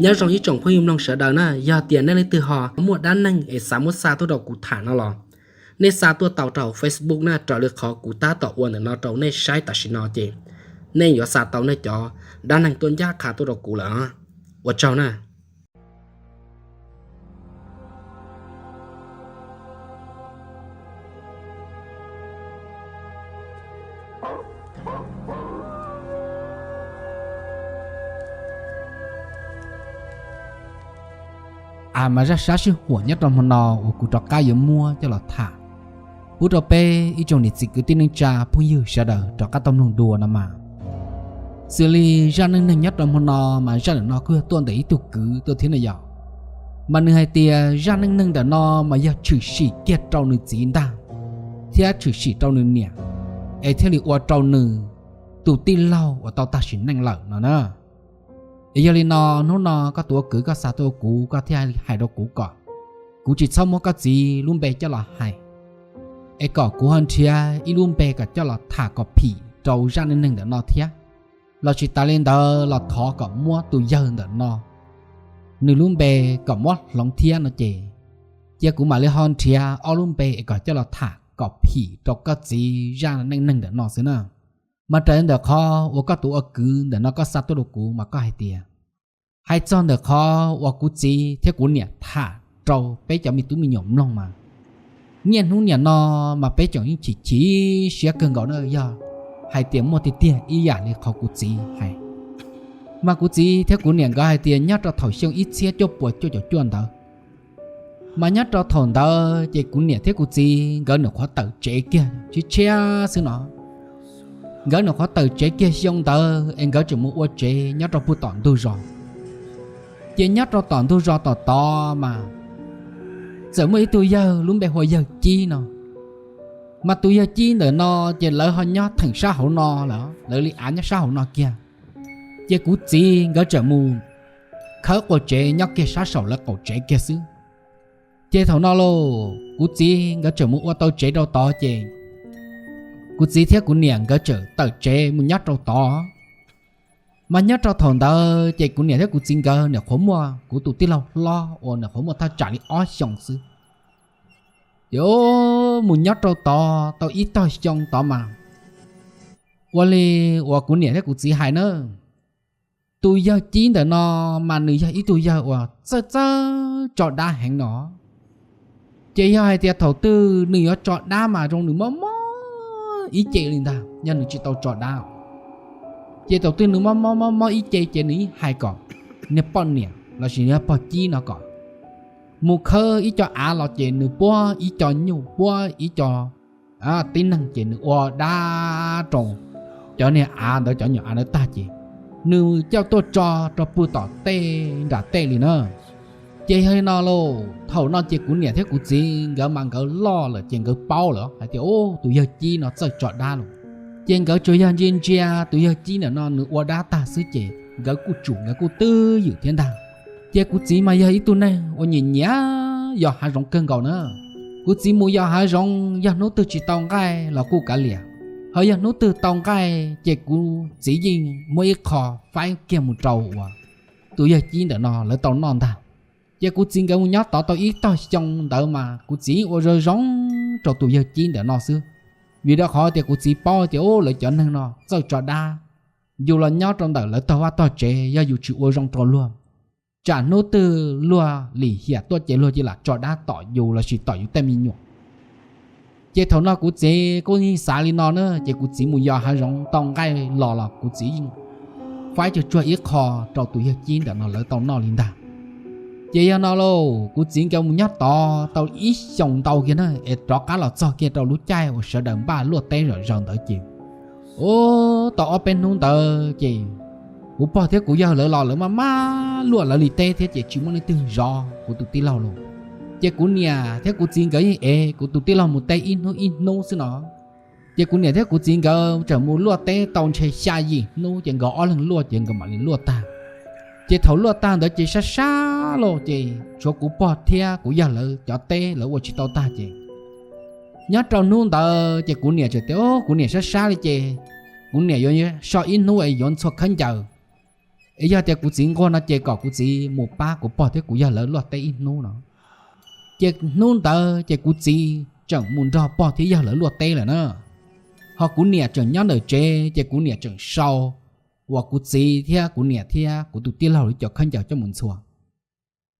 Nyob zoo ib tsoom phooj ywg mloog sawv daws na, yog tias nej leej twg ho muaj dab neeg es xav muab xa tuaj rau kuv tham no los, nej xa tuaj tau rau hauv Facebook na, raws li qhov kuv tab tom ua ntawm no rau nej saib tam sim no ces nej yuav xa tau nej cov dab neeg tuaj ncaj qha tuaj rau kuv lawm. Ua tsaug na. Mas zaj sab sij huam nyob rau hmo no uas kuv rov qab yuav muab coj los tham pub rau peb ib tsoom niam txiv kwv tij neej tsa phooj ywg sawv daws rov qab tau mloog dua no mas, xws li zaj neej neeg nyob rau hmo no mas zaj ntawm no kuj yog tuaj ntawm ib tug kwv tuaj thiab na yom. Mas nws hais tias zaj neej neeg ntawm no mas yog tshwm sim kiag rau nws txiv ntag, thiab tshwm sim rau nws niam, es thiaj li ua rau nws tus tij laug uas tau tag sim neej lawm no na. Es yog li no, hnub no koj tus ua kwv koj xa tuaj rau kuv, koj thiaj hais rau kuv kom kuv tsis txhob muab koj txiv lub npe coj los hais, es kom kuv ho nrhiav ib lub npe kom coj los tham kom phim rau zaj neej neeg ntawm no thiab. Lossis tas li ntawd los thov kom muab tus yawg ntawm no nws lub npe kom muab hloov thiab no ces, cia kuv mam li ho nrhiav ob lub npe es kom coj los tham kom phim rau koj txiv zaj neej neeg ntawm no xwb na. Mas raws li ntawm qhov uas koj tus ua kwv ntawm no koj xa tuaj rau kuv mas koj hais tias, hais txog ntawm qhov uas kuv txiv thiab kuv niam tham rau peb cov me tub me nyuam mloog mas, niaj hnub niam no mas peb tseem yeej chim chim siab kawg nkaus na, yog hais tias muaj tiag tiag ib yam li qhov kuv txiv hais. Mas kuv txiv thiab kuv niam nkawd hais tias nyob rau thaum xyoo ib txhiab cuaj puas cuaj caum cuaj ntawd, mas nyob rau thaum ntawd ces kuv niam thiab kuv txiv nkawd nyuam qhuav tawm tsev kiag tshiab tshiab xwb no. Nkawd nyuam qhuav tawm tsev kiag xyoo ntawd es nkawd tseem mus ua tsev nyob rau puag tom ntug zos. Ces nyob rau tom ntug zos tom tod mas txawm muaj ib tug yawg lub npe hu ua yawg Cib no. Mas tus yawg Cib ntawm no ces lawv ho nyob theem sab hauv no lawm, lawv li av nyob sab hauv no kiag. Ces kuv txiv nkawd tseem mus khawb qua tsev nyob kiag sab saum lawv qaum tsev kiag xwb. Ces thaum no lauj, kuv txiv nkawd tseem mus ua tau tsev rau tod ces kuv txiv thiab kuv niam nkawd tseem tawm tsev mus nyob rau tod. Mas nyob rau thaum ntawd ces kuv niam thiab kuv txiv nkawd nyuam qhuav muaj kuv tus tij laug hlob uas nyuam qhuav muaj thaj tsam li ob xyoos xwb. Ces mus nyob rau tod tau ib tog xyoo tod mas, ua li uas kuv niam thiab kuv txiv hais na, tus yawg Cib ntawm no mas nws yog ib tug yawg uas txawj txawj tso dab heev no. Ces yog hais tias thaum twg nws yuav tso dab mas zoo nws mob mob ib ce li ntag, yog nws tsis tau tso dab. Ces thaum twg nws mob mob mob mob ib ce ces nws yeej hais kom niag poj niam lossis niag pog Cib no kom mus khawb ib co av los ces nws puab ib co nyuj puab ib co tib neeg ces nws ua dab rau cov niag av ntawd, cov nyuam av ntawd tag ces nws coj tuaj tso rau puag tom tej nram tej li na. Ces yog li no lauj, thaum no ces kuv niam thiab kuv txiv nkawd mas nkawd loj lawm ces nkawd paub lawm hais tias ub, tus yawg Cib no txawj tso dab lauj. Ces nkawd tsuas yog ntsia ntsia tus yawg Cib ntawm no nws ua dab tag xwb ces nkawd kuj tsum nkawd kuj twj ywm thiab ntag. Ces kuv txiv mas yog ib tug neeg uas nyiam nyiam yos hav zoov kawg nkaus na. Kuv txiv mus yos hav zoov yog hnub twg tsis tau nqaij los kuj kav liam, ho yog hnub twg tau nqaij ces kuv txiv yeej muab ib qho faib kiag mus rau uas tus yawg Cib ntawm no lawv tau noj ntag. Ces kuv txiv nkawd mus nyob tod tau ib tog xyoo ntawd mas kuv txiv yeej ua zoo zoo rau tus yawg Cib ntawm no xwb. Vim rau qhov tias kuv txiv paub tias ub, lawv cov neeg no txawj tso dab, yus los nyob rau ntawm lawv tog vaj tog tsev, yog yus tsis ua zoo rau luag, tsam hnub twg luag lim hiam tuaj ces luag cia li tso dab tom yus lossis tom yus tej me nyuam. Ces thaum no kuv txiv kuj yeej xav li no na, ces kuv txiv mus yos hav zoov tau nqaij los los kuv txiv yeej faib tsuag tsuag ib qho rau tus yawg Cib ntawm no lawv tau noj li ntag. Ces yog no lauj, kuv txiv nkawd mus nyob tod tau ib xyoos ntau kiag na, es rov qab los txog kiag rau lub caij uas sawv daws npaj luaj teb zom zaws ntawd ces, ub, tau ob peb hnub ntawd ces kuv pog thiab kuv yawg lawv los lawv maj maj luaj lawv li teb thiab ces tsis muaj leej twg zov kuv tus tij laug lauj. Ces kuv niam thiab kuv txiv nkawd yeej ev kuv tus tij laug mus teb ib hnub ib hnub xwb no. Ces kuv niam thiab kuv txiv nkawd tseem mus luaj teb tau ntshe xya yim hnub ces nkawd ob leeg luaj ces nkawd mam li luaj tag. Ces thaum luaj tag ntawd ces sab sab lauj ces tshuav kuv pog thiab kuv yawg lawv cov teb lawv ua tsis tau tag ces nyob rau hnub ntawd ces kuv niam tseem tias, kuv niam sab sab li ces kuv niam yuav so ib hnub es yuav ntxhua khaub ncaws Es yog tias kuv txiv nquag no ces kom kuv txiv mus pab kuv pog thiab kuv yawg lawv luaj teb ib hnub no. Ces hnub ntawd ces kuv txiv tseem mus nrog pog thiab yawg lawv luaj teb lawm na. Ho kuv niam tseem nyob ntawm tsev ces kuv niam tseem sau uas kuv txiv thiab kuv niam thiab kuv tus tij laug lawv cov khaub ncaws coj mus ntxhua.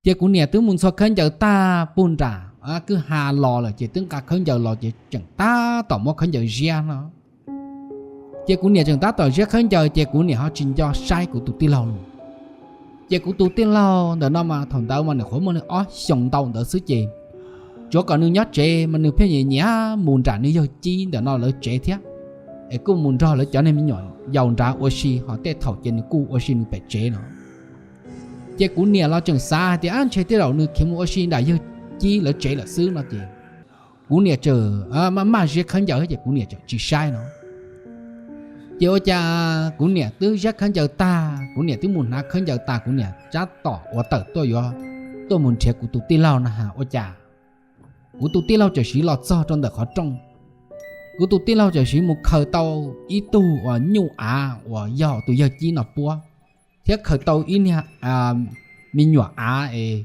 Ces kuv niam twb mus ntxhua khaub ncaws tag puag nram kwj ha los lawm ces twb nqa khaub ncaws los ces tseem tab tom muab khaub ncaws ziab no. Ces kuv niam tseem tab tom ziab khaub ncaws ces kuv niam ho tsis nco saib kuv tus tij laug lawm. Ces kuv tus tij laug ntawm no mas thaum ntawd mas nws nyuam qhuav muaj li ob xyoos ntau ntawd xwb ces tsuav kom nws nyob tsev mas nws pheej nyiam nyiam mus nram nws yawg Cib ntawm no lawv tsev thiab, es kuj mus nrog lawv cov niag me nyuam yaus nrad ua si, ho tej thaum ces nws kuj ua si nws pem tsev no. Ces kuv niam los tseem xav hais tias, ab, ntshe tej zaum nws khiav mus ua si nram yawg Cib lawv tsev lawm xwb no ces kuv niam tseem maj maj ziab khaub ncaws ces kuv niam tseem tsis saib no. Ces ua cas kuv niam twb ziab khaub ncaws tag, kuv niam twb mus hnav khaub ncaws tas, kuv niam tab tom ua tawm tuaj yuav tuaj mus nrhiav kuv tus tij laug na has, ua cas kuv tus tij laug txawm siv los txog rau ntawm qhov rooj. Kuv tus tij laug txawm siv mus khaws tau ib tug uas nyuj av uas yog tus yawg Cib no puab, thiab khaws tau ib niag me nyuam av es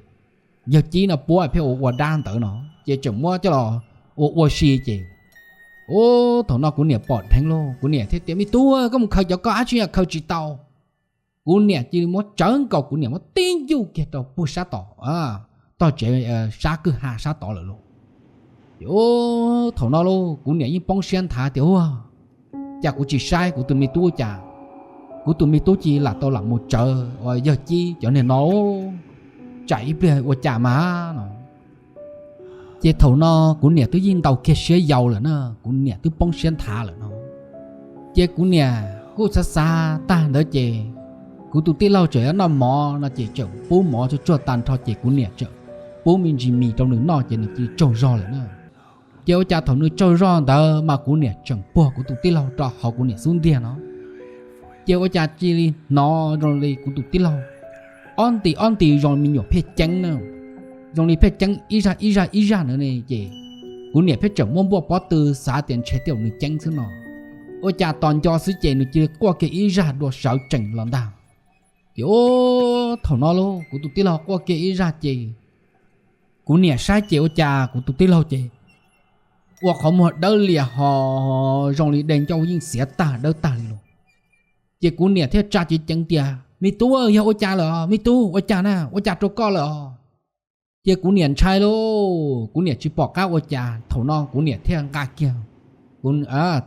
yawg Cib no puab pheej ua ua dab ntawd no, ces tseem muab coj los ua ua si ces, ub, thaum no kuv niam pom dheev lauj, kuv niam thiaj tias, me tub, koj mus khaws cov koj dab tsi khaws tsis tau. Kuv niam cia li muab tsawv nkaus, kuv niam muab tib ncuj kiag rau puag sab tom tog tsev, sab kwj ha sab tod lawm lauj. Ces thaum no lauj, kuv niam yeej poob siab nthav tias, ua cas kuv tsis saib kuv tus me tub, cas kuv tus me tub cia li lam tau lam mus tsawv uas yawg Cib cov niag no, tsam ib pliag ua cas mas no. Ces thaum no kuv niam twb yeej ntaus kiag siab yau lawm na, kuv niam twb poob siab nthav lawm no. Ces kuv niam kuj xav xav tag ntawd ces kuv tus tij laug tseem yuav noj mov no ces tseem pub mov tsuag tsuag tag nrho ces kuv niam tseem pub me ntsis mis rau nws noj ces nws cia li tsaug zog lawm na. Ces ua cas thaum nws tsaug zog ntawd mas kuv niam tseem puag kuv tus tij laug rau hauv kuv niam xub ntiag no. Ces ua cas cia li hnov zoo li kuv tus tij laug ob nti ob nti zoo me nyuam phiaj ceeb na, zoo li phiaj ceeb ib zaj ib zaj ib zaj ntawd ne. Ces kuv niam thiaj tseem muab npuaj pob tw xav tias ntshe tej zaum nws ceeb xwb no. Ua cas tos nco xwb ces nws cia li quaj kiag ib zaj dua sawv tsees los ntag. Ces thaum no lauj, kuv tus tij laug quaj kiag ib zaj ces kuv niam saib ces ua cas kuv tus tij laug ces ua qhov muag dawb lias ho zoo li dej ncauj yeej xiav tag dawb tag li lauj. Ces kuv niam thiaj tsa ceev ceev tias, me tub, yog ua cas lawm os me tub, ua cas na, ua cas rau koj lawm os? Ces kuv niam ntshai lauj, kuv niam tsis pom qab ua cas. Thaum no kuv niam thiaj nqa kiag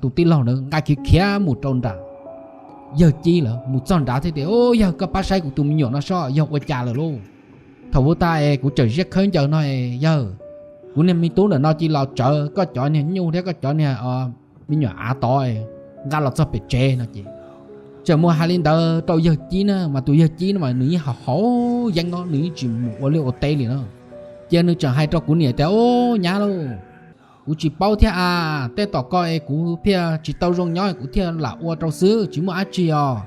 tus tij laug ntawd nqa khiav khiav mus rau nram yawg Cib lawm. Mus txog nrad thiaj tias, yawg, koj pab saib kuv tus me nyuam no seb yog ua cas lawm lauj. Thaum ub tag es kuv tseem ziab khawb ncaws no, yawg, kuv niag me tub ntawm no cia li los tsawv koj cov niag nyuj thiab koj cov niag me nyuam av tod nqa los txog pem tsev no ces tseem mus hais li ntawd rau yawg Cib na, mas tus yawg Cib no mas nws yeej haus haus yeeb no, nws yeej tsis mus ua liaj ua teb li na. Ces nws tseem hais rau kuv niam tias, ub, nyab lauj, kuv tsis paub thiab as, tej tom koj es kuv thiaj tsis tau zoo nyob kuv thiaj lam ua rau xwb, tsis muaj dab tsi os.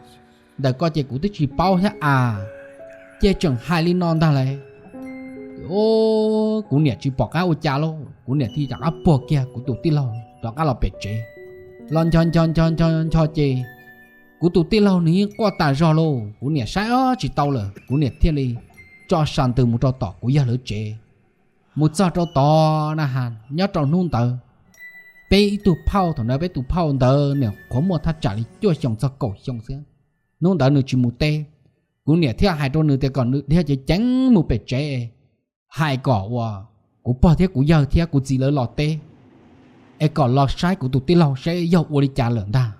Ntawm koj ces kuv twb tsis paub thiab as. Ces tseem hais li no ntag lauj. Kuv niam tsis pom qab ua cas lauj, kuv niam thiaj rov qab puag kiag kuv tus tij laug rov qab los pem tsev. Los ncho ncho ncho ncho ncho ces kuv tus tij laug nws yeej quaj tas zog lauj, kuv niam saib ob tsis tau lawm, kuv niam thiaj li tso sa ntws mus rau tom kuv yawg lawv tsev. Mus txog rau tod na has, nyob rau hnub ntawd peb ib tug phauj, thaum ntawd peb tus phauj ntawd nws qhuav muaj thaj tsam li cuaj xyoos txog kaum xyoo xwb. Hnub ntawd nws tsis mus teb, kuv niam thiaj hais rau nws tias kom nws dhia ceev ceev mus pem tsev, hais kom uas kuv pog thiab kuv yawg thiab kuv txiv lawv los teb, es kom los saib kuv tus tij laug saib yog ua li cas lawm ntag.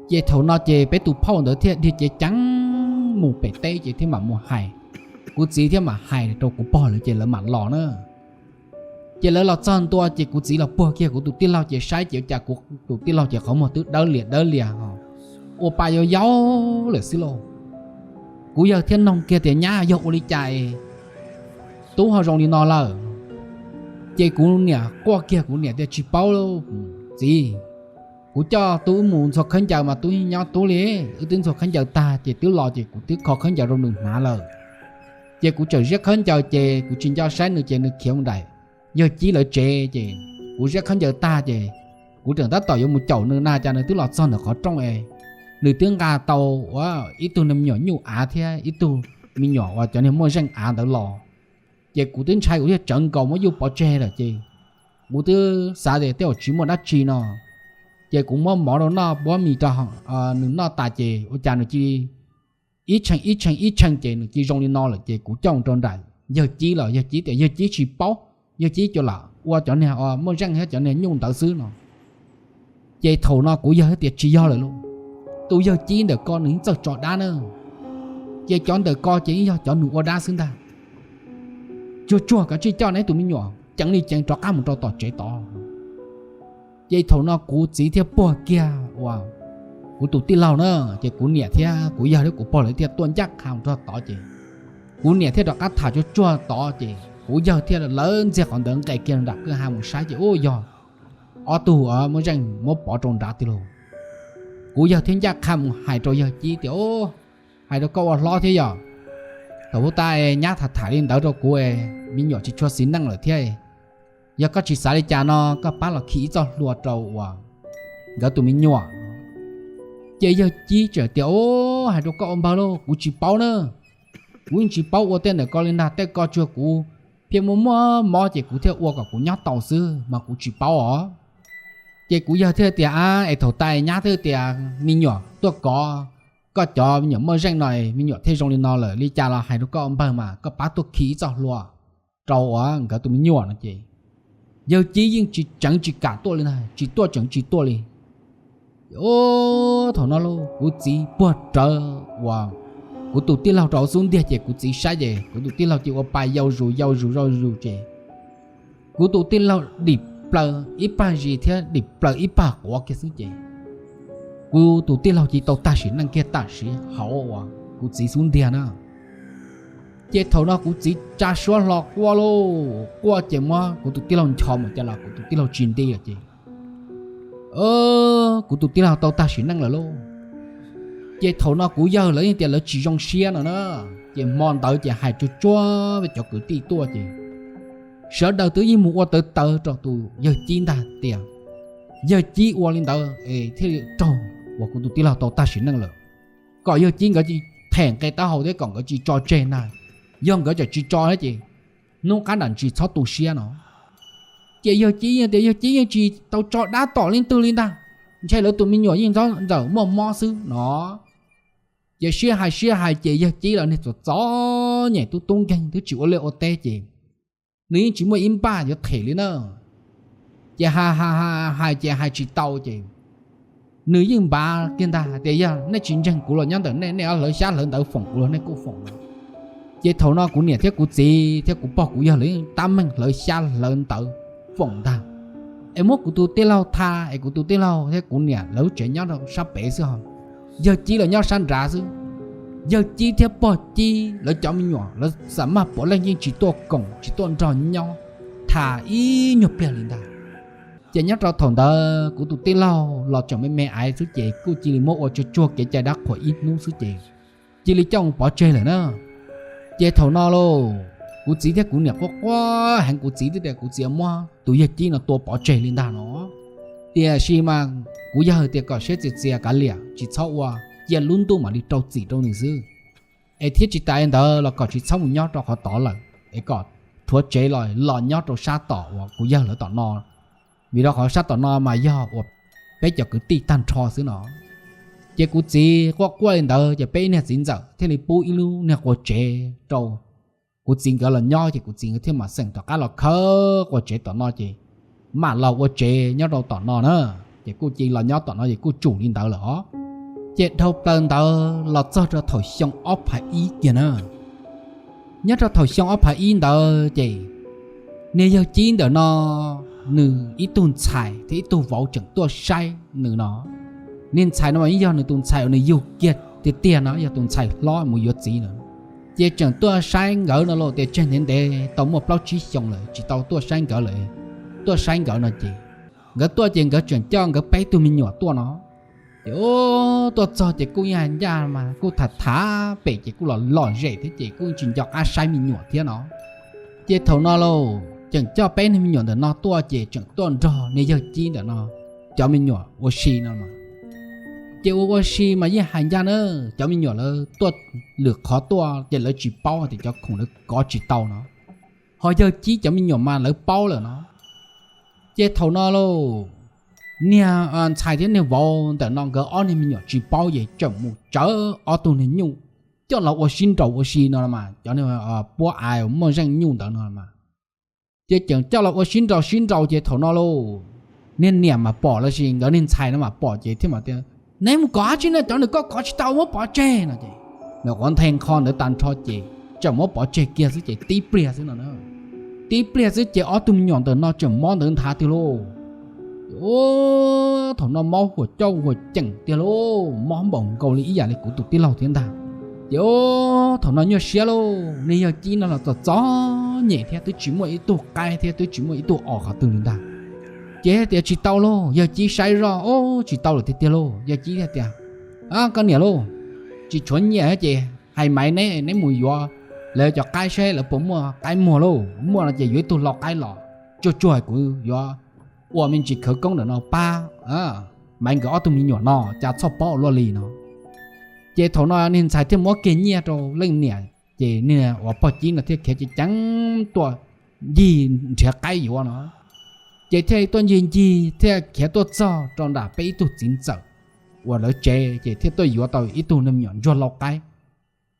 Ces thaum no ces peb tus phauj ntawd thiaj dhia ceev ceev mus pem teb ces thiaj mam mus hais kuv txiv thiab mam hais rau kuv pog lawv ces lawv mam los na. Ces lawv los txog ntua ces kuv txiv los puag kiag kuv tus tij laug ces saib ces ua cas kuv tus tij laug ces qhov muag twb dawb lias dawb lias ho ua pa yau yau lawm xwb lauj. Kuv yawg thiaj noog kiag tias, nyab, yog ua li cas es tub ho zoo li no lawm? Ces kuv niam quaj kiag, kuv niam tias, tsis paub lauj txiv, kuv coj tub wb mus ntxhua khaub ncaws mas tub yeej nyob tub li. Wb twb ntxhua khaub ncaws tag ces twb los ces kuv twb kho khaub ncaws rau nws hnav lawm. Ces kuv tseem ziab khaub ncaws ces kuv tsis nco saib nws ces nws khiav mus nram yawg Cib lawv tsev ces kuv ziab khaub ncaws tag ces kuv tseem tab tom yuav mus caum nws na cas nws twb los txog ntawm qhov rooj es nws twb nqa tau ua ib tug me nyuam nyuj av thiab ib tug me nyuam uas cov niag muaj zeej av ntawd los. Ces kuv twb ntshai kuv thiaj tsawv nkaus muab yuj pov tseg lawm ces kuv twb xav tias tej zaum tsis muaj dab tsi no, ces kuv muab mov rau noj, muab mis rau nws noj tas ces ua cas nws cia li ib tshee ib tshee ib tshee ces nws cia li zoo li no lawm ces kuv coj mus rau nram yawg Cib los yawg Cib tias yawg Cib tsis paub, yawg Cib cov lam ua cov niag muaj zeej thiab cov niag nyuj ntawd xwb no. Ces thaum no kuv yawg tias tsis yog lawm lauj, tus yawg Cib ntawm ko nws yeej txawj tso dab na, ces cov ntawm ko ces yeej yog cov nws ua dab xwb ntag. Tsuag tsuag koj cia li coj neb tus me nyuam ceev li ceev rov qab mus rau tom tsev tod. Ces thaum no kuv txiv thiaj puag kiag uas kuv tus tij laug na, ces kuv niam thiab kuv yawg thiab kuv pog lawv thiaj tuaj ncaj qha mus rau tod ces kuv niam thiaj rov qab tham tsuag tsuag tod ces kuv yawg thiaj lawv ntxiag qhov ntawd nqes kiag nram kwj ha mus saib ces ua yog ob tug muaj zeej muab pov rau nrad tiag lauj. Kuv yawg thiaj ncaj qha mus hais rau yawg Cib tias, Hais rau koj ua hlob thiab yog, thaum ub tas nyab tham tham li ntawd rau kuv, me nyuam tsis tshua xis neej lawm thiab. Yog koj tsis xav li cas no koj pab los khi ib txoj hlua rau uas nkawd tus me nyuam. Ces yawg Cib txawm tias, Hais rau koj ua npawg lauj, kuv tsis paub na, kuv yeej tsis paub ua tej ntawm ko li ntag, tej ko tsuas kuv pheej muaj muaj mob ces kuv thiaj ua kom kuv nyob tau xwb mas kuv tsis paub os. Ces kuv yawg thiaj tias, A, es thaum tas nyab thiaj tias me nyuam tuaj kov koj cov me nyuam muaj zeej no, me nyuam thiaj zoo li no lawm, li cas los hais rau koj ua npawg mas koj pab tuaj khi ib txoj hlua rau uas nkawd tus me nyuam no ces yawg Cib yeej tsis tseev tsis kam tuaj li ntag, tsis tuaj tseev tsis tuaj li. Thaum no kuv txiv puag rawv uas kuv tus tij laug rau hauv xub ntiag ces kuv txiv saib ces kuv tus tij laug cia li ua pa yau zus yau zus yau zus ces kuv tus tij laug dim plaws ib pag zis thiab dim plaws ib pag quav kiag xwb ces kuv tus tij laug cia li tau tag sim neej kiag tam sim hauv uas kuv txiv xub ntiag na. Ces thaum no kuv txiv tsa suab hlo quaj lauj, quaj ces muab kuv tus tij laug nchos mus cas los kuv tus tij laug tsis nti lawm ces kuv tus tij laug tau tag sim neej lawm lauj. Ces thaum no kuv yawg lawv yeej tias lawv tsis zoo siab no na, ces hmo ntawd ces hais tsuag tsuag cov kwv tij tuaj ces sawv daws twb yeej mus ua tawv tawv rau tus yawg Cib ntag tias yawg Cib ua li ntawd es thiaj li raug uas kuv tus tij laug tau tag sim neej lawm, kom yawg Cib nkawd tsis them nqe taub hau thiab kom nkawd tsis tso tseg ntag, yog nkawd tseem tsis tso thiab ces hnub qab nram ntsis txhob tu siab no. Ces yawg Cib yeej tias yawg Cib yeej tsis tau tso dab tom leej twg li ntag, ntshe lawv tus me nyuam yeej ntxob ntxawm muaj mob xwb no. Ces sib hais sib hais ces yawg Cib los niag txom txom nyem tub tub nkeeg twb tsis ua liaj ua teb ces nws yeej tsis muaj ib npaj yuav them li na. Ces hais hais hais ces hais tsis tau ces nws yeej npav kiag ntag tias yog nej tsis ntseeg kuv los nyob ntawm nej, nej ob hlawv xyab hlawv ntawv foom kuv los nej kuj foom no. Ces thaum no kuv niam thiab kuv txiv thiab kuv pog kuv yawg lawv yeej tab meeg hlawv xyab hlawv ntawv foom ntag. Es muab kuv tus tij laug tha es kuv tus tij laug thiab kuv niam lawv lub tsev nyob rau sab pem xwb ho yawg Cib lawv nyob sab nrad xwb. Yawg Cib thiab pog Cib lawv cov me nyuam lawv xam maj puav leej yeej tsis tuaj koom tsis tuaj nrog nyob tham ib nyuag pliag li ntag. Ces nyob rau thaum ntawd kuv tus tij laug los tseem me me aiv xwb ces kuj cia li muab ua tsuag tsuag kev cai dab qhuas ib hnub xwb ces cia li coj mus pov tseg lawm na. Ces thaum no lauj, kuv txiv thiab kuv niam quaj quaj heev, kuv txiv twb tias kuv txiv muab tus yawg Cib no tua pov tseg li ntag no. Tiam sis mas kuv yawg tias kom siab txias txias kav liam tsis txhob ua, cia lub ntuj mam li rau txim rau nws xwb. Es thiab tsis tas li ntawd los kom tsis txhob mus nyob rau qhov tod lawm, es kom rhuav tsev los los nyob rau sab tom uas kuv yawg lawv tom no, vim rau qhov sab tom no mas yog uas peb cov kwv tij tag nrho xwb no. Ces kuv txiv quaj quaj li ntawd ces peb ib niag txiv ntxawm thiaj li pub ib lub niag qua tsev rau kuv txiv nkawd los nyob ces kuv txiv nkawd thiaj mam xeem rov qab los khawb qua tsev tom no ces mam los ua tsev nyob rau tom no na. Ces kuj cia li los nyob tom no ces kuj tsum li ntawd lawm os. Ces dhau plaws ntawd los txog rau thaum xyoo ob phav ib kiag na. Nyob rau thaum xyoo ob phav ib ntawd ces niag yawg Cib ntawm no nws ib tug ntxhais thiab ib tug vauv tseem tuaj saib nws no. Niag ntxhais no mas yeej yog nws tus ntxhais uas nws yug kiag tiag tiag no, yog tus ntxhais hlob mus yuav txiv lawm. Ces tseem tuaj saib nkawd no los tias tseg ntev ntev tau muaj plaub tsib xyoo lawm tsis tau tuaj saib nkawd lawm, tuaj saib nkawd no ces nkawd tuaj ces nkawd tseem coj nkawd peb tug me nyuam tuaj no. Ces tuaj txog ces kuj yeej ncaj mas kuj tham tham pem ces kuj los lom zem thiab ces kuj tsis nco qab saib me nyuam thiab no. Ces thaum no lauj tseem coj peb niag me nyuam ntawm no tuaj ces tseem tuaj nrog niag yawg Cib ntawm no cov me nyuam ua si no. Ces ua ua si mas yeej hais ncaj na, cov me nyuam lawv tuaj lwm qhov tuaj ces lawv tsis paub tias cov khoom lawv kov tsis tau no, ho yawg Cib cov me nyuam mas lawv paub lawm no. Ces thaum no lauj, niag ntxhais thiab niag vauv ntawm no nkawd ob niag me nyuam tsis paub ces tseem mus tsawv ob tug niag nyuj coj los ua sib nraus ua si no mas, cov puab av muaj zeej nyuj ntawd no mas. Ces tseem coj los ua sib nraus sib nraus ces thaum no lauj, niag niam mas pom los sis nkawd niag ntxhais no mas pom ces thiaj mas tias, neb mus kov dab tsi no, cov ntawm koj kov tsis tau muab pov tseg no ces, nws quav nthe nqho ntawd tag nrho ces tseem muab pov tseg kiag xwb ces tib pliag xwb no, tib pliag xwb ces ob tug me nyuam ntawm no tseem mob ntawd nthav tiag lauj. Thaum no mob huam coj huam ceem tiag lauj, mob npaum nkaus li ib yam li kuv tus tij laug thiab ntag. Ces thaum no nyuaj siab lauj, niag yawg Cib no los txom txom nyem thiab twb tsis muaj ib tug qaib thiab twb tsis muaj ib tug os qhov twg li ntag. Ces tias tsis tau lauj, yawg Cib saib zoj, o, tsis tau lawm tiag tiag lauj, yawg Cib thiaj tias, koj niam lauj, tsis tshuav nyiaj ces hais Maiv neb, neb mus yuav lawv cov qaib seb lawv puas muaj qaib muag lauj, muaj no ces yuav ib tug lau qaib los tsuag tsuag kuv yuav ua me ntsis khawv koob ntawm no pab Maiv nkawd ob tug me nyuam no, cas txhoj pob ua luaj li no. Ces thaum no niag ntxhais thiaj muab kiag nyiaj rau leej niam, ces niag uas pog Cib no thiaj khiav ceev ceev tuaj ncig nrhiav qaib yuav no. Ces thiaj li tuaj ncig ncig thiaj khiav tuaj txog rau nram peb ib tug txiv ntxawm uas lawv tsev, ces thiaj tuaj yuav tau ib tug me nyuam ntsuag lau qaib.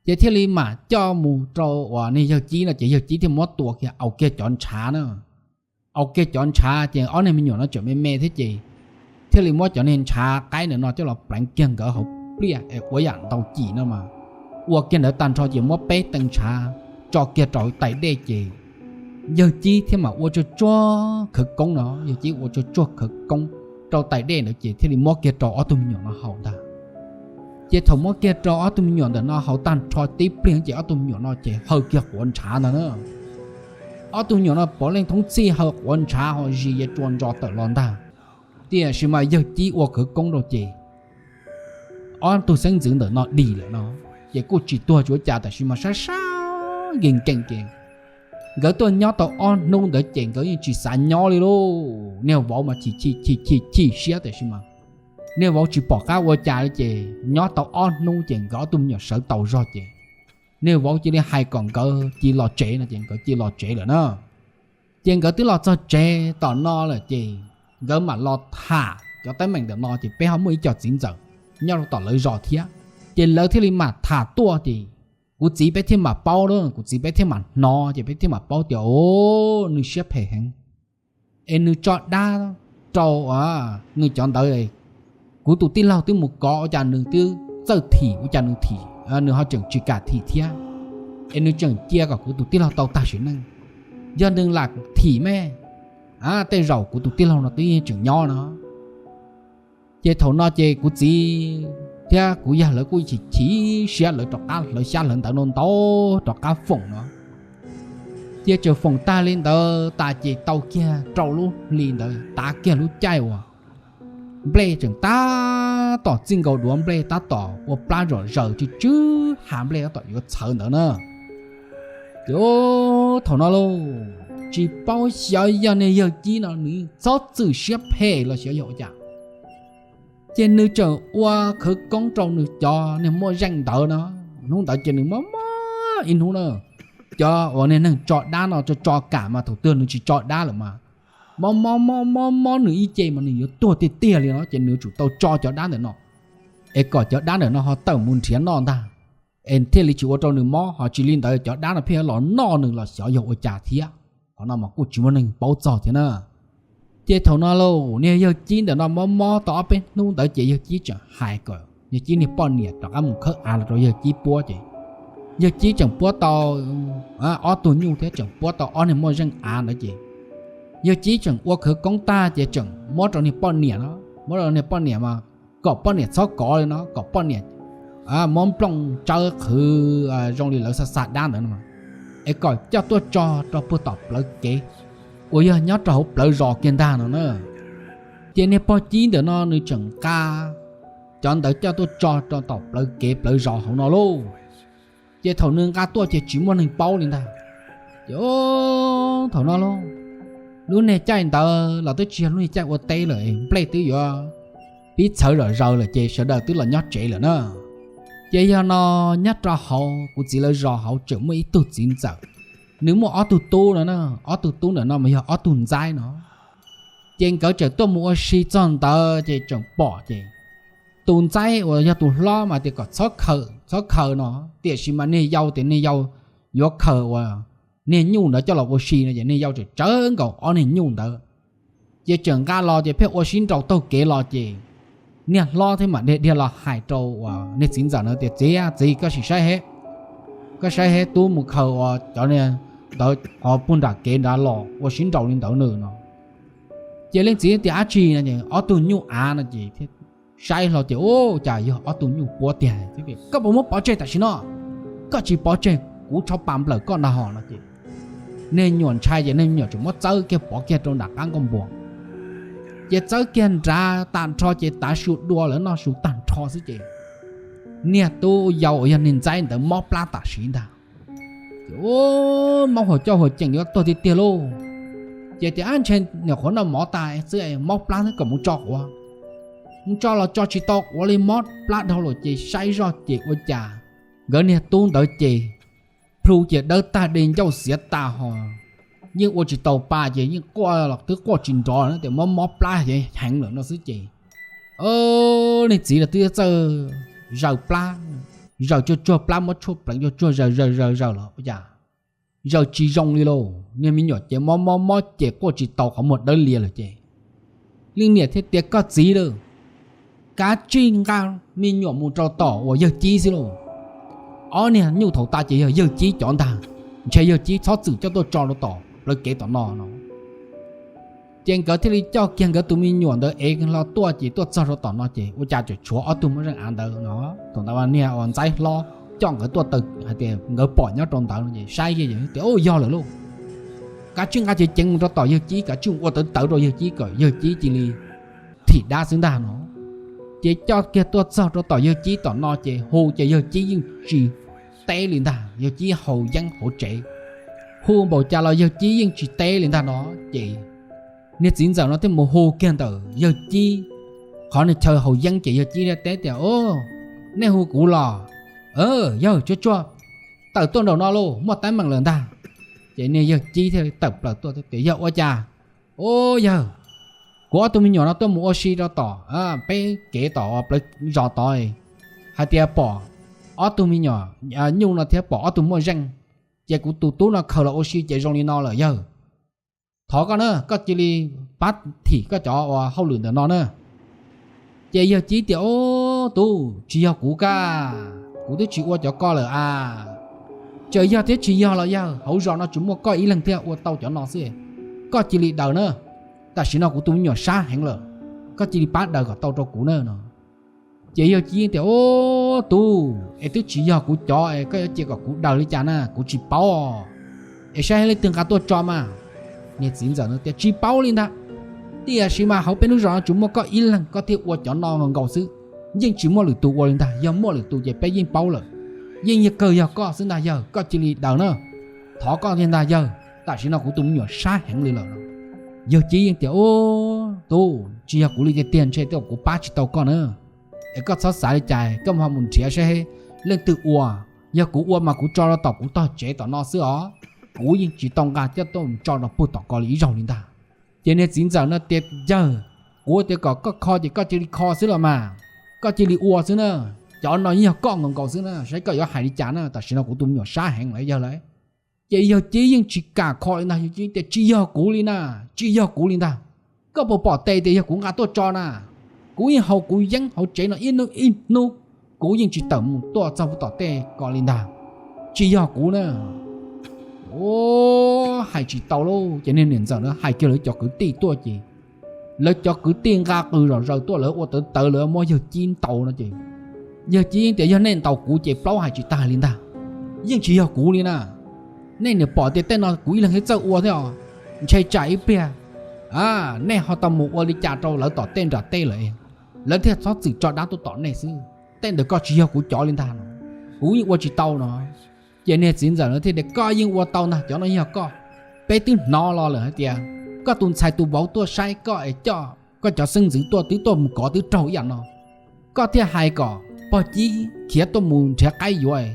Ces thiaj li mam coj mus rau uas niag yawg Cib no ces yawg Cib thiaj muab tua kiag, aus kiag cov ntshav na, aus kiag cov ntshav ces ob niag me nyuam no tseem me me thiab ces thiaj li muab cov niag ntshav qaib ntawm no coj los pleev kiag nkawd hauv pliaj es ua yam ntau cim no mas. Ua kiag ntawd tag nrho ces muab peb tee ntshav tso kiag rau tais dej ces yawg Cib thiaj mam ua tsuag tsuag khawv koob no, yawg Cib ua tsuag tsuag khawv koob rau tais dej ntawd ces thiaj li muab kiag rau ob tug me nyuam no haus ntag. Ces thaum muab kiag rau ob tug me nyuam ntawm no haus tag nrho tib pliag ces ob tug me nyuam no ces haw kiag quav ntshav ntag na. Ob tug me nyuam no puav leej thoob txhij haw quav ntshav ho zis ya tsua ntso tawm los ntag. Tiam sis mas yawg Cib ua khawv koob rau ces ob tug xeeb ntxwv ntawm no dim lawm no, ces kuj tsis tuag tsis ua cas, tab sis mas sab sab nkees nkees ces nkawd tuaj nyob tau ob hnub ntawd ces nkawd yeej tsis xav nyob li lauj. Niag vauv mas chim chim chim chim chim siab, tab sis mas niag vauv tsis pom qab ua cas li ces nyob tau ob hnub ces nkawd ob tug me nyuam sawv tau zog ces niag vauv cia li hais kom nkawd cia los tsev no ces nkawd cia los tsev lawm na. Ces nkawd twb los txog tsev tom no lawm ces nkawd mam los tham cov teeb meem ntawm no ces peb ho muaj ib co txiv ntxawm nyob rau tom lawv zos thiab, ces lawv thiaj li mam tham tuaj ces kuv txiv peb thiaj mam paub, kuv txiv peb thiaj mam hnov ces peb thiaj mam paub tias, o, nws siab phem heev es nws tso dab rau nws cov ntawd. Kuv tus tij laug twb mus kov ua cas nws twb txawj thim, ua cas nws thim, nws ho tseem tsis kam thim thiab, es nws tseem cia kom kuv tus tij laug tau tag sim neej. Yog nws lam thim me, tej zaum kuv tus tij laug no twb yeej tseem nyob no. Ces thaum no ces kuv txiv thiab kuv yawg lawv kuj chim chim siab, lawv rov qab hlawv xyab hlawv ntawv no ntau rov qab foom no. Ces tseem foom tag li ntawd tas ces tau kiag rau lub hli ntawd tav kiag lub caij uas nplej tseem tab tom txij nkaus duav nplej, tab tom ua plab zom zaws tsw tsw ha nplej tab tom yuav txhawv ntawd na. Ces thaum no lauj, tsis paub xyov yog niag yawg Cib no nws txhob txwm siab phem los xyov yog ua cas, ces nws tseem ua khawv koob rau nws cov niag muaj zeej ntawd no. Hnub ntawd ces nws mob mob ib hnub na, cov uas niag neeg tso dab no tso tso kam mas thaum twg nws tsis tso dab lawm mas mob mob mob mob mob nws ib ce mas nws yuav tuag tiag tiag li no, ces nws yuav tsum tau tso cov dab ntawm no. Es kom cov dab ntawm no ho tawm mus nrhiav noj ntag, es thiaj li tsis ua rau nws mob, ho tsis li ntawd cov dab no pheej yuav los noj nws los xyov yog ua cas thiab. Qhov no mas kuj tsis muaj neeg paub txog thiab na. Ces thaum no lauj, niag yawg Cib ntawm no mob mob tau ob peb hnub ntawd ces yawg Cib tseem hais kom yawg Cib niag poj niam rov qab mus khawb av los rau yawg Cib puab ces yawg Cib tseem puab tau ob tug nyuj thiab tseem puab tau ob niag muaj zeej av ntawd ces yawg Cib tseem ua khawv koob tag ces tseem muab rau niag poj niam no, muab rau niag poj niam mas kom poj niam txhob kov li no, kom poj niam muab nplooj tsawb qhwv zoo li lawv xa xa dab ntawd no, es kom coj tuaj tso rau puag tom plawv kev uas yog nyob rau hauv plawv zos kiag ntag no na. Ces niag pog Cib ntawm no nws tseem nqa cov ntawd coj tuaj tso rau tom plawv kev plawv zos hauv no lauj. Ces thaum nws nqa tuaj ces tsis muaj neeg paub li ntag. Ces thaum no lauj, lub niag caij ntawd los twb tsis yog lub niag caij ua teb lawm, nplej twb yuav pib txhawv zom zaws lawm ces sawv daws twb los nyob tsev lawm na. Ces yog no, nyob rau hauv kuv txiv lawv zos hauv tseem muaj ib tug txiv ntxawm, nws muaj ob tug tub no na. Ob tug tub ntawm no mas yog ob tug ntxaib no. Ces nkawd tseem tuaj mus ua si txog ntawd ces tseem pom ces tus ntxaib uas yog tus hlob mas tias kom txhob khaws txhob khaws no, tiam sis mas niag yau tias niag yau yuav khaws uas niag nyuj ntawd coj los ua si no ces niag yau tseem tsawv nkaus ob niag nyuj ntawd. Ces tseem nqa los ces pheej ua sib nraus taug kev los ces niag hlob thiab mam dhia dhia los hais rau uas niag txiv ntxawm no tias, Txiv, txiv, koj sim saib he, koj saib he, tub mus khaws uas cov niag ntawd qhov puag nram kev nrad los ua sib nraus li ntawd nws no. Ces leej txiv tias, Dab tsi no? Ob tug nyuj av no ces saib hlo ces, Ua cas yog ob tug nyuj puab tiag. Koj puas muab pov tseg tam sim no? Koj tsis pov tseg kuv rho pas nplawm koj nrag hos no ces niag me nyuam ntshai ces niag me nyuam tseem muab txawb kiag pov kiag rau nram qab nkuaj npua. Ces txawb kiag nrad tas nrho ces tav su dua lawv noj su tag nrho xwb ces niag tub yau uas yog niag ntxaib ntawd mob plab tam sim ntag. Ces mob huam coj huam ceem yuav tuag tiag tiag lauj. Ces tias, Ab, ntshe nyuam qhuav noj mov tas xwb, mob plab xwb, kom mus tso quav. Mus tso los tso tsis tau quav li, mob plab dhau lawm ces saib zoj ces ua cas nkawd niag tub ntawd ces plhu ces dawb tag di ncauj xiav tas hos yeej ua tsis tau pa ces yeej quaj los twb quaj tsis nrov na, tias mob mob plab ces heev lawm no xwb ces niag txiv los twb txawj zaws plab, zaws tsuag tsuag plab muab tshuaj pleev tsuag tsuag zaws zaws zaws zaws los ua cas zaws tsis zoo li lauj. Niag me nyuam ces mob mob mob ces quaj tsis tau, qhov muag dawb lias lawm ces leej niam thiaj tias, Koj txiv lauj, kav tsij nqa me nyuam mus rau tom uas yawg Cib xwb lauj. Ob niag nyuj thaum tas ces yog yawg Cib cov ntag, ntshe yawg Cib txhob txwm coj tuaj tso rau tom plawv kev tom no no. Ces nkawd thiaj li coj kiag nkawd tus me nyuam ntawd ev hlo tuaj ces tuaj txog rau tom no ces ua cas tseem tshuav ob tug moj zeej av ntawd no. Thaum ntawd niag uas ntxaib hlob coj nkawd tuaj taw hais tias nkawd pom nyob rau ntawd no ces saib kiag tias, Yog lawm lauj, kav tsij nqa ceev ceev mus rau tom yawg Cib, kav tsij ua tawv tawv rau yawg Cib kom yawg Cib cia li thim dab xwb ntag no. Ces coj kiag tuaj txog rau tom yawg Cib tom no ces hu ces yawg Cib yeej tsis teb li ntag, yawg Cib haus yeeb hauv tsev. Hu npaum cas los yawg Cib yeej tsis teb li ntag no. Ces niag txiv ntxawm no thiaj mus hu kiag ntawm yawg Cib qhov niag chaw haus yeeb ces yawg Cib thiaj teb tias, Nej hu kuv los? Yawg, tsuag tsuag tawm tuaj nraum no lauj, muaj teeb meem lawm ntag. Ces niag yawg Cib thiaj li tawm plaws tuaj thiab tias, Yawg, ua cas? Ua yawg, kuv ob tug me nyuam no tuaj mus ua si rau tom peb kev tom plawv zos tod, hais tias pom ob tug me nyuam nyuj no thiab pom ob tug moj zeej, ces kuv tus tub no khaws los ua si ces zoo li no lawm yawg. Thov koj na, koj cia li pab thim koj cov uas hauj lwm ntawm no na. Ces yawg Cib tias, Ob tub, tsis yog kuv kaj, kuv twb tsis ua cov ko lawm a. Txawm yog thiab tsis yog los yawg, hauv zos no tsuas muaj koj ib leeg thiaj ua tau cov no xwb. Koj cia li daws na, tam sim no kuv tus me nyuam sab heev lawm, koj cia li pab daws kom tau rau kuv na no. Ces yawg Cib tias, Ob tub, es twb tsis yog kuv cov es koj yuav cia kom kuv daws li cas na, kuv tsis paub. Es saib leej twg nqa tuaj tso mas. Niag txiv ntxawm no tias, Tsis paub li ntag, tiam sis mas hauv peb lub zos no tsuas muaj koj ib leeg koj thiaj ua cov no nkaus xwb, yeej tsis muaj lwm tus ua li ntag, yog muaj lwm tus ces peb yeej paub lawm. Yeej yog kawg yog koj xwb ntag yawg, koj cia li daws na. Thov koj tiag ntag yawg, tam sim no kuv tus me nyuam sab heev li lawm. Yawg Cib yeej tias, Ob tub, tsis yog kuv li tiag tiag, ntshe tej zaum kuv pab tsis tau koj na. Es koj txhob xav li cas, koj ho mus nrhiav saib leej twg ua. Yog kuv ua mas kuv tso rau tom kuv tog tsev tom no xwb os, kuv yeej tsis tau nqa coj tuaj tso rau puag tom ko li ib zaug li ntag. Ces niag txiv ntxawm no tias, Yawg, kuv tias kom koj kho ces koj cia li kho xwb los mas, koj cia li ua xwb na. Cov no yeej yog koj nkaus nkaus xwb na, saib koj yuav hais li cas na, tam sim no kuv tus me nyuam sab heev lawm yawg lauj. Ces yawg Cib yeej tsis kam kho li ntag, yawg Cib tias, Tsis yog kuv li na, tsis yog kuv li ntag. Koj puas pom tes tias yog kuv nqa tuaj tso na? Kuv yeej haus kuv yeeb hauv tsev no ib hnub ib hnub, kuv yeej tsis tawm mus tuaj txog puag tom tej ko li ntag. Tsis yog kuv na. Hais tsis tau lauj, ces niag niam ntxawm na hais kiag lawv cov kwv tij tuaj ces lawv cov kwv tij nqa qws zom zaws tuaj, lawv ua tawv tawv, lawv muab yawg Cib ntaus no ces yawg Cib yeej tias, Yog nej ntaus kuv ces plaub hais tsis tag li ntag, yeej tsis yog kuv li na. Nej niam pom tias tej no kuv ib leeg thiaj txawj ua thiab os, ntshe tsam ib pliag nej ho tau mus ua li cas rau lawv tom tej nram tej lawm, lawv thiaj txhob txwm tso dab tuaj tom nej xwb. Tej ntawd ko tsis yog kuv cov li ntag no, kuv yeej ua tsis tau no. Ces niag txiv ntxawm no thiaj tias, Koj yeej ua tau ntag, cov no yog koj. Peb twb hnov los lawm hais tias koj tus ntxhais tus vauv tuaj saib koj es coj Koj cov xeeb ntxwv tuaj twb tuaj mus kov twb raug ib yam no, koj thiaj hais kom pog Cib khiav tuaj mus nrhiav qaib yuav,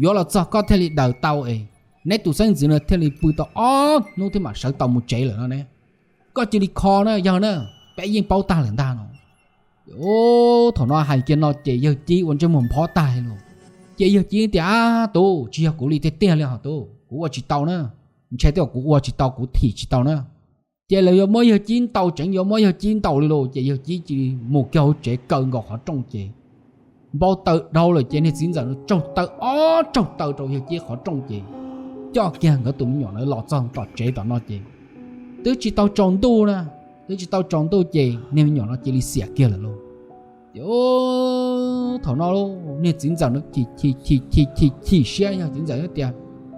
yuav los txog koj thiaj li daws tau es neb tus xeeb ntxwv no thiaj li pw tau ob hnub thiab mam sawv tau mus tsev lawm no ne. Koj cia li kho na yawg na, peb yeej paub tag lawm ntag no. Thaum no hais kiag no ces yawg Cib ua ntsej muag nphob tag li lawm. Ces yawg Cib tias, Ab tub, tsis yog kuv li tiag tiag li hos tub, kuv ua tsis tau na. Ntshe tej zaum kuv ua tsis tau, kuv thim tsis tau na. Ces lawv yuav muab yawg Cib ntaus, tseem yuav muab yawg Cib ntaus li lawm. Ces yawg Cib cia li mus kiag hauv tsev kaw nkaus qhov rooj ces npau taws dhau lawm ces niag txiv ntxawm no tsaug taw ob tsaug taw rau yawg Cib qhov rooj ces coj kiag nkawd tus me nyuam no los txog tom tsev tom no ces twb tsis tau tsaus ntuj na, twb tsis tau tsaus ntuj ces niag me nyuam no cia li xiam kiag lawm lauj. Ces thaum no niag txiv ntxawm no chim chim chim chim siab, yog txiv ntxawm tias,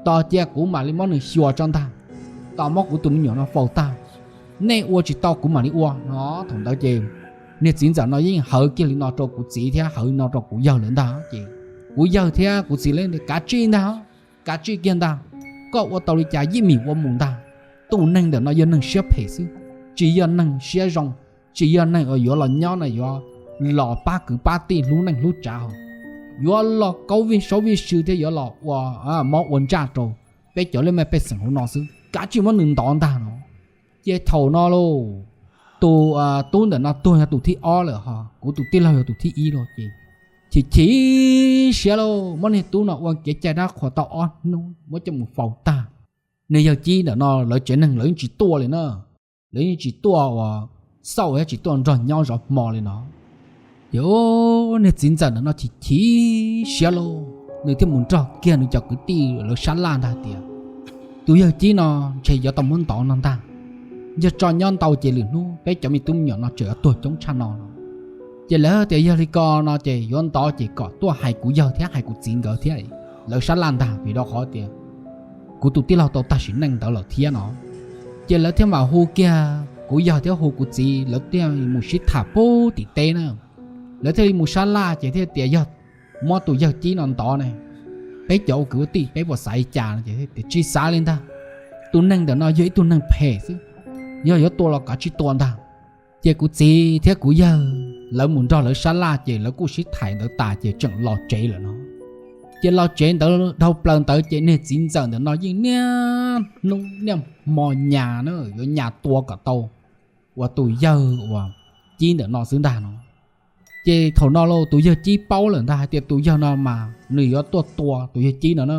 Tos cia kuv mam li muab nws xyuas tso ntag, tos muab kuv tus me nyuam no faus tag, nej ua tsis tau kuv mam li ua no. Thaum ntawd ces niag txiv ntxawm no yeej hawv kiag li no rau kuv txiv thiab hawv li no rau kuv yawg lawm ntag ces kuv yawg thiab kuv txiv lawv tias, Kav tsij ntag, kav tsij kiag ntag, koj ua tau li cas yeej meem ua mus ntag. Tus neeg ntawm no yog neeg siab phem xwb, tsis yog neeg siab zoo, tsis yog neeg uas yuav los nyob no yuav los pab kwv pab tij hlub neej hlub tsav, yuav los kaub vij saub vij sw thiab yuav los ua mob ua ntsaj rau peb cov lej mej pej xeem hauv no xwb, kav tsij muab nws ntov ntag no. Ces thaum no lauj, tus tub ntawm no tuag yog tus thib ob lawm hos kuv tus tij laug yog tus thib ib lauj. Ces chim chim siab lauj, muab niag tub no ua kev cai dab qhuas tau ob hnub muab coj mus faus tag. Niag yawg Cib ntawm no lawv tsev neeg lawv yeej tsis tuaj li na, lawv yeej tsis tuaj uas xauj thiab tsis tuaj nrog nyob zov hmo li no. Ces niag txiv ntxawm ntawm no chim chim siab lauj, nws thiaj mus nrog kiag nws cov kwv tij lawv sab laj ntag tias, Tus yawg Cib no ntshe yuav tau muab ntov no ntag. Yog tso nyob ntau ces lwm hnub peb cov me tub me nyuam no tseem yuav tuag coob tshaj no no. Ces lawv tias yog li ko no ces yuav ntov ces kom tuaj hais kuv yawg thiab hais kuv txiv nkawd thiab. Lawv sab laj ntag vim rau qhov tias kuv tus tij laug tau tag sim neej ntawd lawm thiab no. Ces lawv thiaj mam hu kiag kuv yawg thiab hu kuv txiv, lawv thiaj mus sib tham pub tim teb na. Lawv thiaj li mus sab laj ces thiaj tias yog muab tus yawg Cib no ntov ne, peb cov ua kwv ua tij peb puas xav li cas no ces tias tsis xav li ntag. Tus neeg ntawm no yog ib tug neeg phem xwb, yog yuav tua los kav tsij tua ntag. Ces kuv txiv thiab kuv yawg lawv mus nrog lawv sab laj ces lawv kuj sib tham ntawd tas ces tseem los tsev lawm no. Ces los tsev ntawd dhau plaws ntawd ces niag txiv ntxawm ntawm no yeej niaj hnub niaj hmo nyas na, yuav nyas tua kom tau uas tus yawg uas Cib ntawm no xwb ntag no. Ces thaum no lauj tus yawg Cib paub lawm ntag hais tias tus yawg no mas nws yuav tuaj tua tus yawg Cib no na.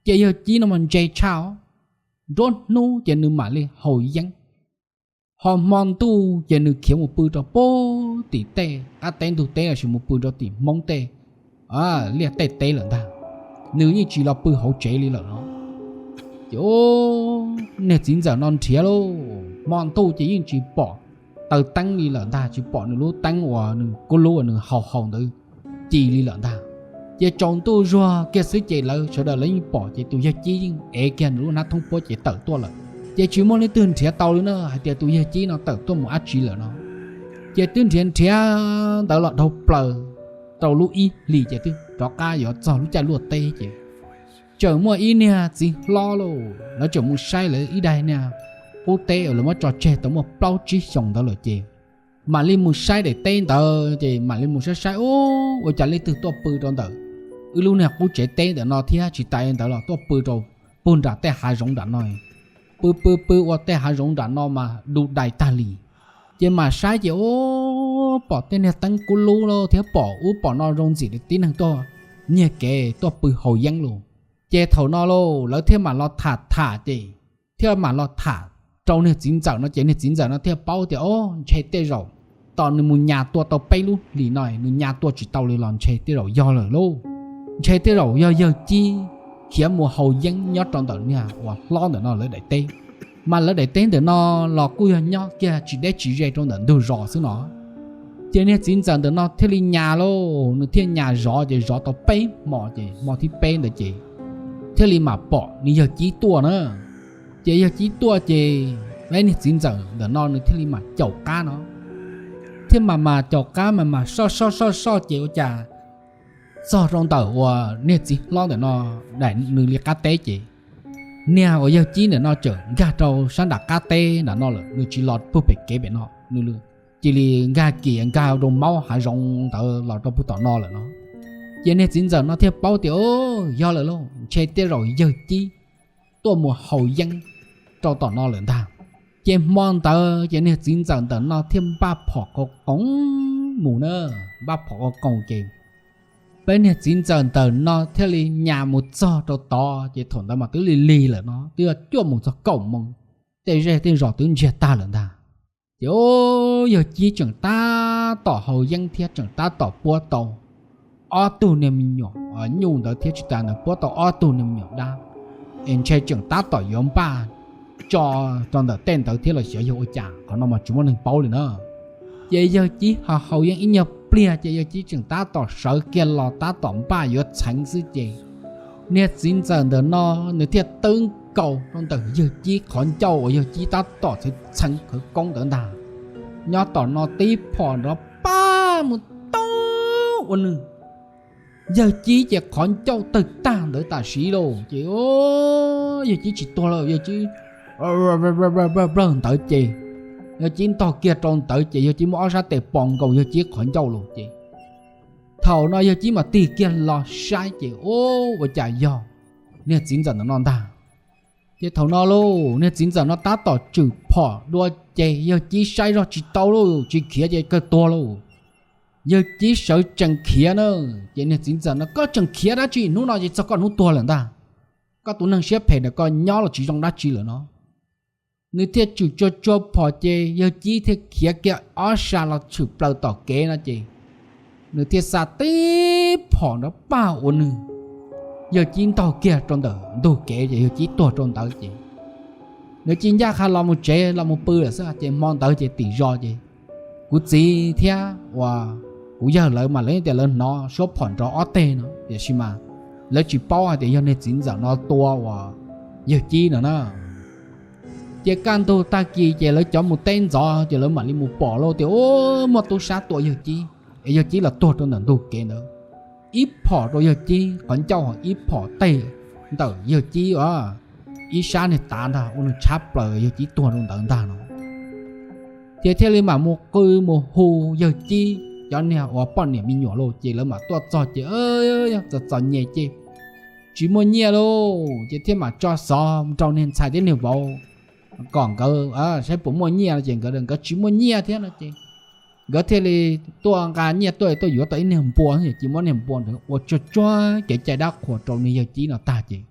Ces yawg Cib no mas ntse tshaj os, nruab hnub ces nws mam li haus yeeb, ho hmo ntuj ces nws khiav mus pw rau pem tim tej qab teb ntug teb lossis mus pw rau tim Hmoob tej liaj tej teb lawm ntag. Nws yeej tsis los pw hauv tsev li lawm no. Ces niag txiv ntxawm no nrhiav lauj, hmo ntuj ces yeej tsis pom taws teeb li lawm ntag, tsis pom nws lub teeb uas nws kub lub uas nws haus haus ntawd ci li lawm ntag. Ces tsaus ntuj zuag kiag xwb ces lawv sawv daws lawv yeej pom ces tus yawg Cib yeej ev kiag nws lub hnab thoob puab ces tawm tuaj lawm. Ces tsis muaj leej twg nrhiav tau li na hais tias tus yawg Cib no tawm tuaj mus dab tsi lawm no. Ces twb nrhiav nrhiav ntawd los dhau plaws rau lub ib hlis ces twb rov qab yuav txog lub caij luaj teb ces tseem muaj ib niag txiv hlob lauj, lawv tseem mus saib lawv ib daim niag qub teb uas lawv muab tso tseg tau muaj plaub tsib xyoos ntawd lawm ces mam li mus saib daim teb ntawd ces mam li mus saib saib ua cas leej twg tuaj pw rau ntawm wb lub niag qub tsev teb ntawm no thiab tsis tas li ntawd los tuaj pw rau puag nram tej hav zoov nram no. Pw pw pw ua tej hav zoov nram no mas du dais tag li. Ces mam saib ces ua pom tej niag teeb kub lub thiab pom ub pom no zoo ntxim li tib neeg tuaj nyiag kev tuaj pw haus yeeb lauj. Ces thaum no lauj lawv thiaj mam los tham tham ces thiaj mam los tham rau niag txiv ntxawm no ces niag txiv ntxawm no thiaj paub tias o ntshe tej zaum tos nws mus nyas tua tau peb lub hlis no nws nyas tua tsis tau li los ntshe tej zaum yog lawm lauj. Ntshe tej zaum yog yawg Cib khiav mus haus yeeb nyob rau ntawm niag uas hlob ntawm no lawv daim teb. Mas lawv daim teb ntawm no los kuj yog nyob kiag tsis deb tsis ze rau ntawm ntug zos xwb no. Ces niag txiv ntxawm ntawm no thiaj li nyas lauj, nws thiaj nyas zov ces zov tau peb hmo ces hmo thib peb ntawd ces thiaj li mam pom nws yawg Cib tuaj na. Ces yawg Cib tuaj ces niag txiv ntxawm ntawm no nws thiaj li mam caum qab no, thiaj mam mas caum qab mas mas soj soj soj soj ces ua cas txog rau ntawm uas niag txiv hlob ntawm no daim nws li qab teb ces niag uas yawg Cib ntawm no tseem nkag rau sab nram qab teb nram no lawm, nws tsis los puag pem kev pem no, nws cia li nkag kiag nkag rau maub hav zoov ntawd los rau puag tom no lawm no. Ces niag txiv ntxawm no thiaj paub tias, o, yog lawm lauj, ntshe tej zaum yawg Cib tuaj mus haus yeeb rau tom no lawm ntag. Ces hmo ntawd ces niag txiv ntxawm ntawm no thiaj npaj phom qau qoos mus na, npaj phom qau qoos ces peb niag txiv ntxawm ntawm no thiaj li nyas mus txog rau tod ces thaum ntawd mas twb lig lig lawm no, twb yuav cuaj moos txog kaum moos, tej zej tej zos twb ntsiag tag lawm ntag. Ces o, yawg Cib tseem tab tom haus yeeb thiab tseem tab tom puab tau ob tug niag me nyuam nyuj ntawd thiab tsis tas ntawd puab tau ob tug niag me nyuam dab, es ntshe tseem tab tom yuav npaj tso rau ntawm tej ntawd thiab los xyov yog ua cas, qhov no mas tsis muaj neeg paub li na. Ces yawg Cib ho haus yeeb ib nyuag pliag ces yawg Cib tseem tab tom sawv kiag los tab tom npaj yuav txheev xwb ces niag txiv ntxawm ntawm no nws thiaj twb nkaus rau ntawm yawg Cib qhov ncauj uas yawg Cib tab tom txheev txheev khawv koob ntawd ntag. Nyob tom no tib phom nrov paj mus tau ua nws, yawg Cib ces qhov ncauj tawg tag ntawd tam sim lauj. Ces yawg Cib tsis tuag lawm, yawg Cib plawg ntawd ces yawg Cib ntog kiag rau ntawd ces yawg Cib muab ob sab tes pos nkaus yawg Cib qhov ncauj los ces thaum no yawg Cib mam tig kiag los saib ces ua cas yog niag txiv ntxawm ntawm no ntag. Ces thaum no lauj, niag txiv ntxawm no tab tom tswm phom dua ces yawg Cib saib zog tsis tau lauj, tsis khiav ces kawg tuag lauj. Yawg Cib sawv tsees khiav na, ces niag txiv ntxawm no, koj tseem khiav dab tsi, hnub no ces txog koj hnub tuag lawm ntag. Koj tus neeg siab phem ntawm koj nyob los tsis zoo dab tsi lawm no. Nws thiaj tswm tsua tsua phom ces yawg Cib thiaj khiav kiag ob sab los tshwm plaws tom kev no ces nws thiaj xa tib phom nrov paj ua nws, yawg Cib ntog kiag rau ntawm ntug kev ces yawg Cib tuag rau ntawd ces nws cia ncaj qha los mus tsev los mus pw lawm xwb ces hmo ntawd ces tim zos ces kuv txiv thiab uas kuv yawg lawv mas lawv tias lawv hnov suab phom nrov ob teg no tiam sis mas lawv tsis paub hais tias yog niag txiv ntxawm no tua uas yawg Cib no na. Ces kaj ntug tag kis ces lawv cov mus teb ntxov ces lawv mam li mus pom lauj tias muaj tub sab tua yawg Cib, es yawg Cib los tuag rau ntawm ntug kev ntawd. Ib phom rau yawg Cib qhov ncauj, ib phom teg ntawm yawg Cib ib sab niag tav ntag ua nws tshab plaws yawg Cib tuag rau ntawd ntag no. Ces thiaj li mam mus qw mus hu yawg Cib cov niag uas poj niam me nyuam lauj ces lawv mam tuaj txog ces txom txom nyem ces tsis muaj nyiaj lauj ces thiaj mam tso xov rau niag ntxhais thiab niag vauv kom nkawd saib puas muaj nyiaj no ces nkawd nkawd tsis muaj nyiaj thiab no ces nkawd thiaj li tuaj nqa nyiaj tuaj tuaj yuav tau ib niag npua ces muab niag npua ntawd ua tsuag tsuag kev cai dab qhuas rau niag yawg Cib no tag ces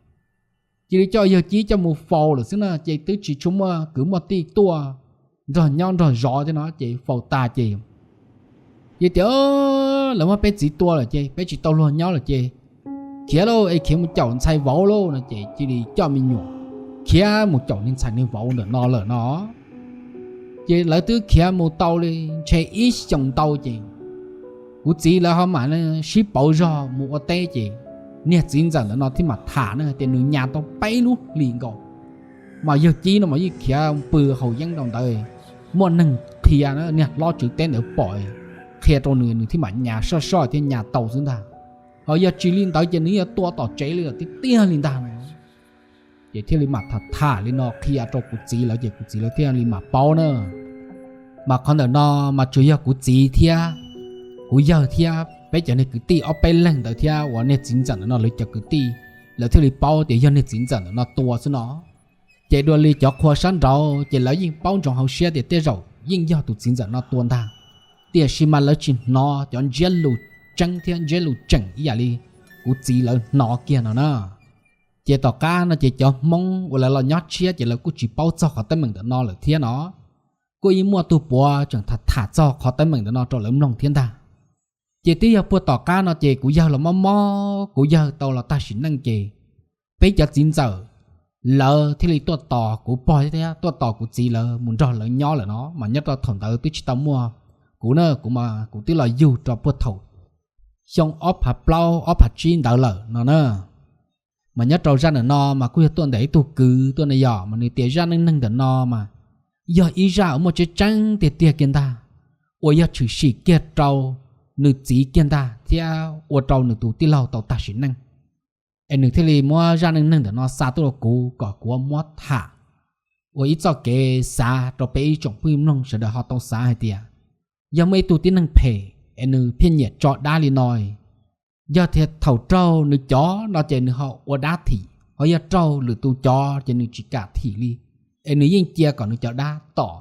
cia li coj yawg Cib coj mus faus lawm xwb na ces twb tsis tshua muaj kwv muaj tij tuaj nrog nyob nrog zov thiab no ces faus tas ces cia tias lawv muab peb txiv tua lawm ces peb tsis tau luag nyob lawm ces khiav lauj es khiav mus caum ntxhais vauv lauj no ces cia li coj me nyuam khiav mus caum niag ntxhais niag vauv ntawm no lawm no. Ces lawv twb khiav mus tau li ntshe ib xyoos ntau ces kuv txiv lawv ho mam sib pauv zog mus ua teb ces niag txiv ntxawm ntawm no thiaj mam tham na tias nws nyas tau peb lub hlis nkaus mas yawg Cib no mas yeej khiav pw haus yeeb rau ntawd. Muaj neeg qhia, niag hlob tswv teb ntawd pom qhia rau nws, nws thiaj mam nyas soj soj thiab nyas tau xwb ntag. Ho yog tsis li ntawd ces nws yuav tua tom tsev li lawm tiag tiag li ntag no. Ces thiaj li mam tham tham li no qhia rau kuv txiv lawv ces kuv txiv lawv thiaj li mam paub na. Mas qhov ntawm no mas tsuas yog kuv txiv thiab kuv yawg thiab peb cov niag kwv tij ob peb leeg ntawd thiab uas niag txiv ntxawm ntawm no lawv cov kwv tij, lawv thiaj li paub tias yog niag txiv ntxawm ntawm no tua xwb no. Ces dua li cov qhua sab nraud ces lawv yeej paub ntsoov hauv siab tias tej zaum yeej yog tus txiv ntxawm no tua ntag, tiam sis mas lawv tsis hnov cov ntsiab lus tseeb thiab ntsiab lus tseem ib yam li kuv txiv lawv hnov kiag no na. Ces tom qab no ces cov Hmoob uas lawv los nyob tshiab ces lawv kuj tsis paub txog qhov teeb meem ntawm no lawm thiab no. Kuj yeej muaj tug puav tseem tham tham txog qhov teeb meem ntawm no rau lawv mloog thiab ntag. Ces twb yog puag tom qab no ces kuv yawg los mob mob kuv yawg tau los tag sim neej ces peb cov txiv ntxawm lawv thiaj li tuaj tos kuv pog thiab tuaj tos kuv txiv lawv mus nrog lawv nyob lawm no. Mas nyob rau thaum ntawd twb tsis tau muaj kuv na, kuv mas kuv twb los yug rau puag thaum xyoo ob phav plaub ob phav tsib ntawd lawm no na. Mas nyob rau zaj ntawm no mas kuj yog tuaj ntawm ib tug kwv tuaj ne yom, mas nws tias zaj neej neeg ntawm no mas yog ib zaj uas muaj tseeb tseeb tiag tiag kiag ntag, uas yog tshwm sim kiag rau nws txiv kiag ntag thiab ua rau nws tus tij laug tau tag sim neej. Es nws thiaj li muab zaj neej neeg ntawm no xa tuaj rau kuv kom kuv muab tham ua ib txoj kev xav rau peb ib tsoom phooj ywg mloog sawv daws ho tau xav hais tias Yog muaj ib tug tib neeg phem es nws pheej nyiam tso dab li no, yog tias thaum raug nws cov no ces nws ho ua dab thim, ho yog raug lwm tus cov ces nws tsis kam thim li, es nws yeej cia kom nws cov dab tom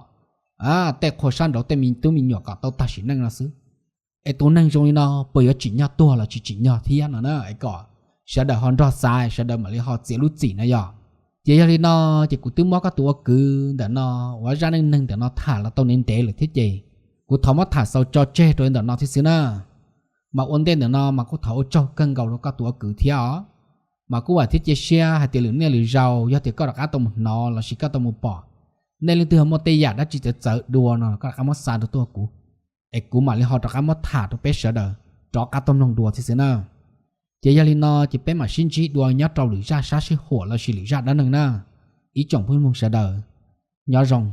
tej qhua sab nraud tej me tub me nyuam kom tau tag sim neej no xwb. Es tus neeg zoo li no puas yuav tsim nyog tuag los tsis tsim nyog thiab no na, es kom sawv daws ho nrog xav, sawv daws mam li ho txiav lub txim no yog. Ces yog li no, ces kuv twb muab koj tus ua kwv ntawm no, uas zaj neej neeg ntawm no tham los tau ntev ntev lawm thiab ces kuv thov muab tham xaus tso tseg rau li ntawm no thiab xwb na. Mas ua ntej ntawm no mas kuj thov ua tsaug kawg nkaus rau koj tus ua kwv thiab os. Mas kuj vam thiab cia siab hais tias lwm niaj lwm zaus yog tias koj rov qab tau mus hnov lossis koj tau mus pom nej leej twg muaj tej yam dab tsi txawv txawv dua no koj rov qab muab xa rau tuaj kuv, es kuv mam li ho rov qab muab tham rau peb sawv daws rov qab tau mloog dua thiab xwb na. Ces yog li no ces peb mam sib ntsib dua nyob rau lwm zaj sab sij huam lossis lwm zaj dab neeg na. Ib tsoom phooj ywg sawv daws, nyob zoo.